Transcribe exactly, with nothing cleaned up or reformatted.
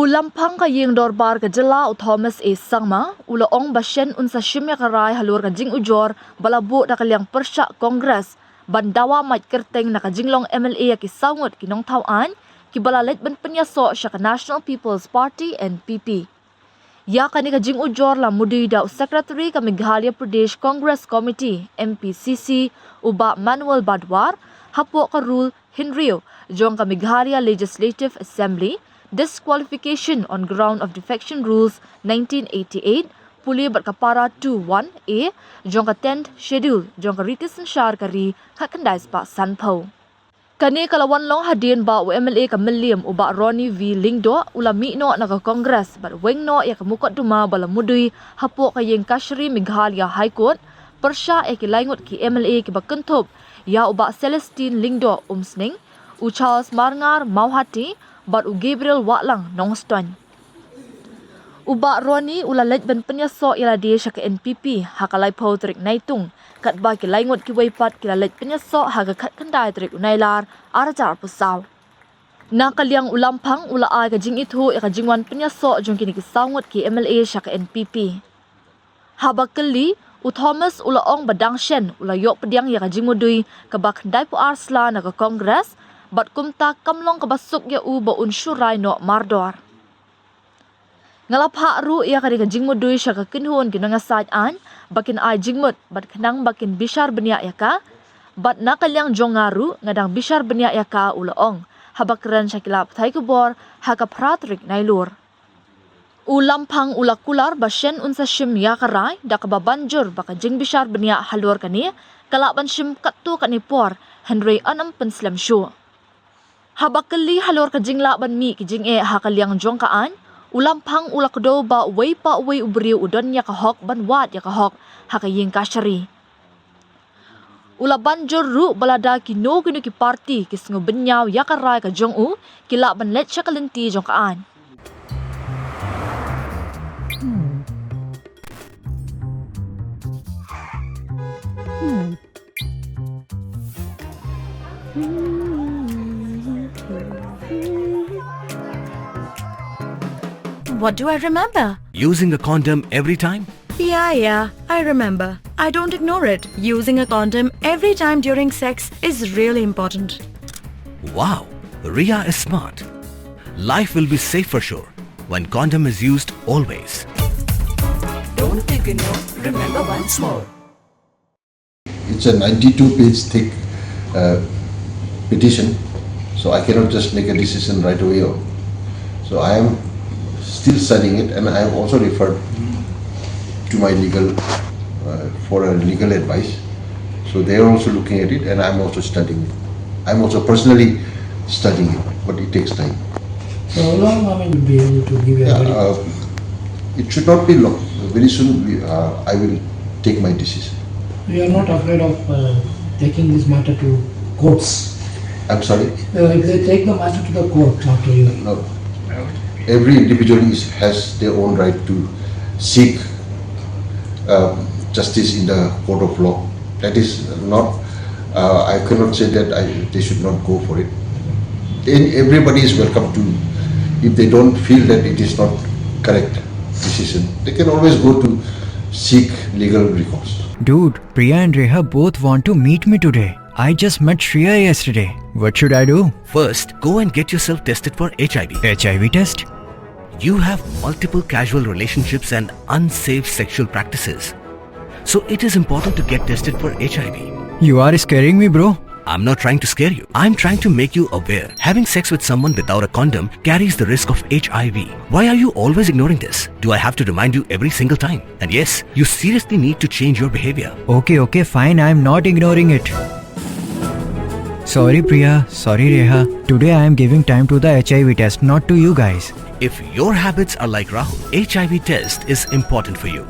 Lamphang ka ïing dorbar ka jylla u Thomas A Sangma u la ong ba shen un sa shim ïa ka rai halor ka jingujor ba la buh da ka liang pyrshah Congress ban dawa mait kyrteng na ka jinglong M L A ïa ki saw ngut ki nongthaw aiñ kiba la leit ban pynïasoh sha ka National People's Party, N P P. Ïa kane ka jingujor la mudui da u Secretary ka Meghalaya Pradesh Congress Committee, M P C C, u Bah Manuel Badwar, hapoh ka Rule hynriew jong ka Meghalaya Legislative Assembly, Disqualification on Ground of Defection Rules, nineteen eighty-eight, pule bad ka para two one A jong ka tenth Schedule jong ka Riti Synshar ka ri khatkhyndai spah sanphew. Kane ka la wan long hadien ba u M L A ka Mylliem u Bah Ronnie V Lyngdoh u la mih noh na ka Congress bad weng noh ïa ka mukotduma ba la mudui hapoh ka ïing kashari Meghalaya High Court pyrshah ïa ki lai ngut ki M L A kiba kynthup ïa u Bah Celestine Lyngdoh Umsning, u Charles Marngar Mawhati bad u Gabriel Wahlang Nongstoiñ. U Bah Ronnie u la leit ban pynïasoh ïa lade sha ka N P P ha ka laiphew tarik Naitung, katba ki lai ngut kiwei pat ki la leit pynïasoh ha ka khatkhyndai tarik u Nailar arhajar arphew saw. Na ka liang u Lamphang u la ai ka jingithuh ïa ka jingwan pynïasoh jong kine ki saw ngut ki M L A sha ka N P P. Haba kylli, u Thomas u la ong ba dang shen u la ïoh pdiang ïa ka jingmudui kaba khyndaiphew ar sla na ka Congress bad kumta kam long kaba suk ïa u ba un shu rai noh mardor. Nga la phah ruh ïa kane ka jingmudui sha ka kynhun ki nongïasaid aiñ ba kin ai jingmut bad khnang ba kin bishar bniah ïa ka. Bad na ka liang jong nga ruh nga dang bishar bniah ïa ka, u la ong haba kren sha ki lad pathai khubor ha ka phra tarik Nailur. U Lamphang u la kular ba shen un sa shim ïa ka rai da kaba ban jur ba ka jingbishar bniah halor kane ka lah ban shim katto katne por, hynrei yn ym pynslem shuh. Haba kylli halor ka jinglah ban mih ki jingeh ha ka liang jong ka aiñ, u Lamphang u la kdew ba uwei pa uwei u briew u don ïa ka hok ban wad ïa ka hok ha ka ïing kashari. U la ban jur ruh ba lada kino kino ki parti ki sngewbynñiaw ïa ka rai ka jong u, ki lah ban leit sha ka lynti jong ka aiñ. What do I remember? Using a condom every time? Yeah, yeah, I remember. I don't ignore it. Using a condom every time during sex is really important. Wow, Ria is smart. Life will be safe for sure when condom is used always. Don't ignore, remember once more. It's a ninety-two page thick uh, petition, so I cannot just make a decision right away. So I am still studying it, and I have also referred to my legal uh, for a legal advice. So they are also looking at it, and I'm also studying it. I'm also personally studying it, but it takes time. So how long, I mean, you'll be able to give your Yeah, verdict? Uh, it should not be long. Very soon, we, uh, I will take my decision. You are not afraid of uh, taking this matter to courts? I'm sorry? Uh, if they take the matter to the court after you. No. Every individual is, has their own right to seek uh, justice in the court of law. That is not, uh, I cannot say that I, they should not go for it. And everybody is welcome to, if they don't feel that it is not correct decision, they can always go to seek legal recourse. Dude, Priya and Reha both want to meet me today. I just met Shreya yesterday. What should I do? First, go and get yourself tested for H I V. H I V test? You have multiple casual relationships and unsafe sexual practices. So it is important to get tested for H I V. You are scaring me, bro. I'm not trying to scare you. I'm trying to make you aware. Having sex with someone without a condom carries the risk of H I V. Why are you always ignoring this? Do I have to remind you every single time? And yes, you seriously need to change your behavior. Okay, okay, fine. I'm not ignoring it. Sorry, Priya. Sorry, Reha. Today I am giving time to the H I V test, not to you guys. If your habits are like Rahul, H I V test is important for you.